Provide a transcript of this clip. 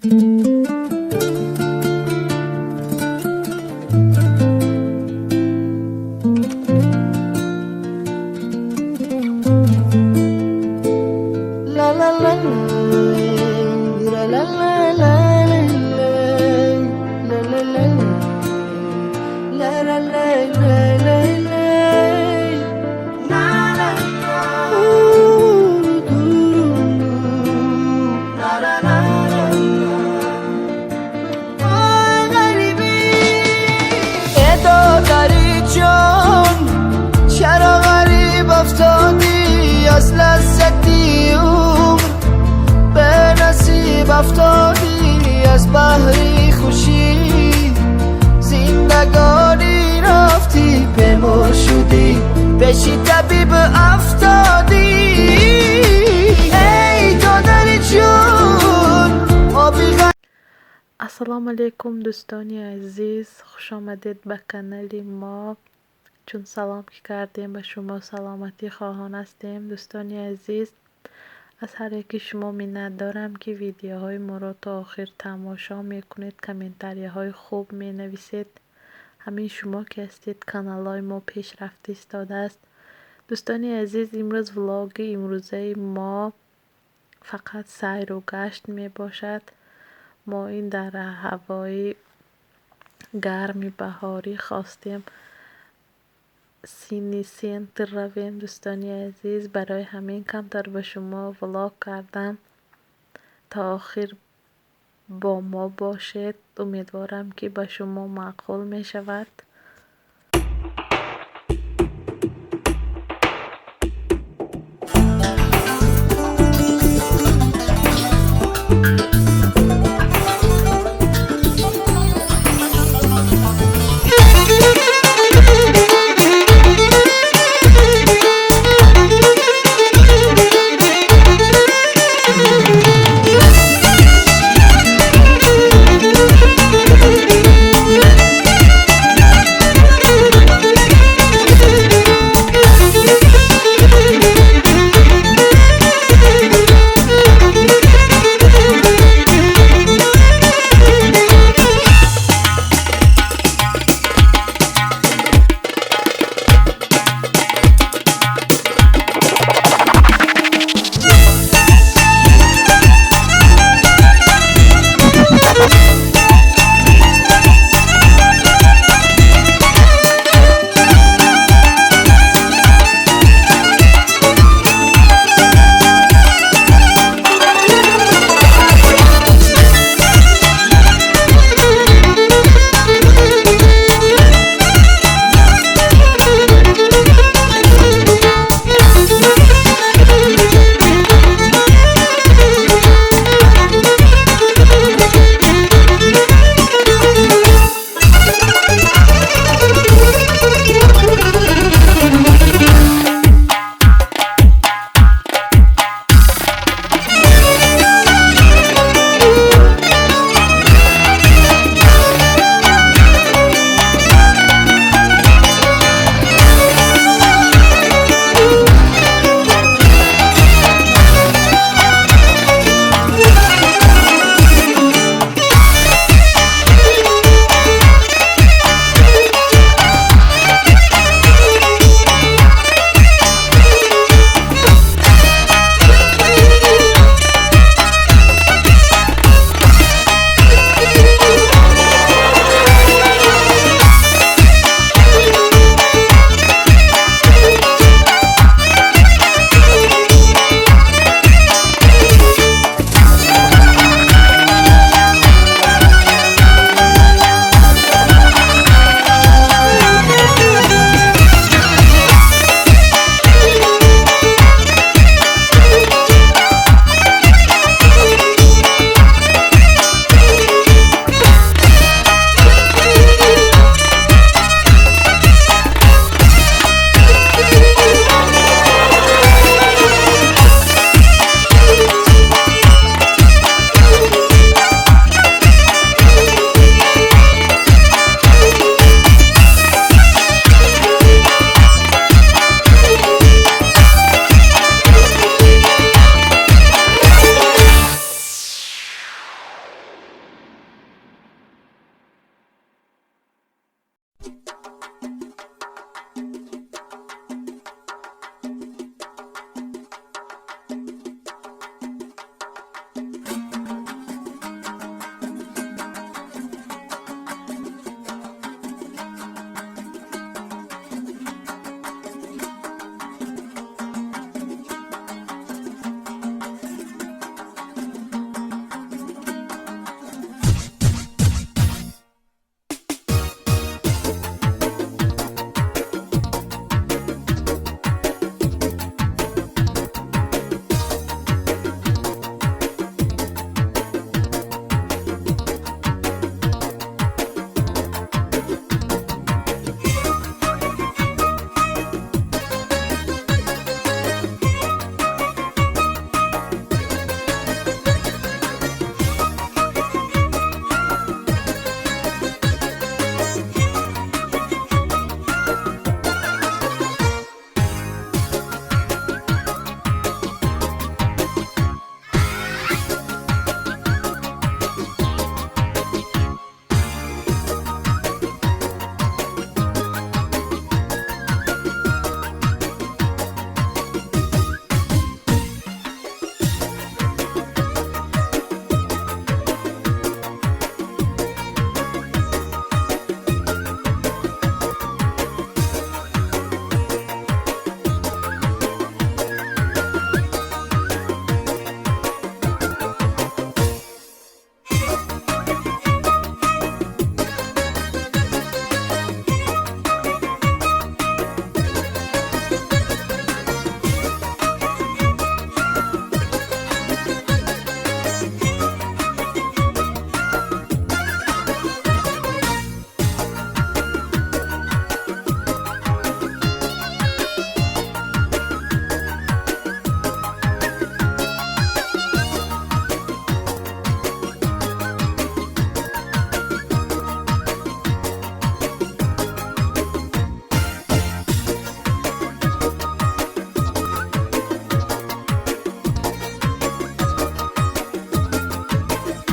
La la la la la la la la la la la la la la la la la la la la. دادری جان، چرا غریب افتادی؟ از لذتی عمر به نصیب افتادی، از بهری خوشی زندگانی رفتی، بیمار شدی، پیشی طبیب افتادی. ای دادری جان، آبی Ассалому алайкум, дӯстони азиз, хушомадед ба канали мо. Чун салом ки кардем, ба шумо саломатӣ хоҳон ҳастем. Дӯстони азиз, аз ҳар яки шумо миннатдорам, ки видеоҳои моро то охир тамошо мекунед, комментарияҳои хуб менависед. Ҳамин шумо ки ҳастед, каналҳои мо пешрафта истодааст. Дӯстони азиз, имрӯз влоги имрӯзаи мо фақат сайру гашт мебошад. Мо ин дар ҳавои гарми баҳорӣ хостем Сини Сентр равем. Дӯстони азиз, барои ҳамин камтар ба шумо влог кардам. То охир бо мо бошед, умедворам, ки ба шумо маъқул мешавад.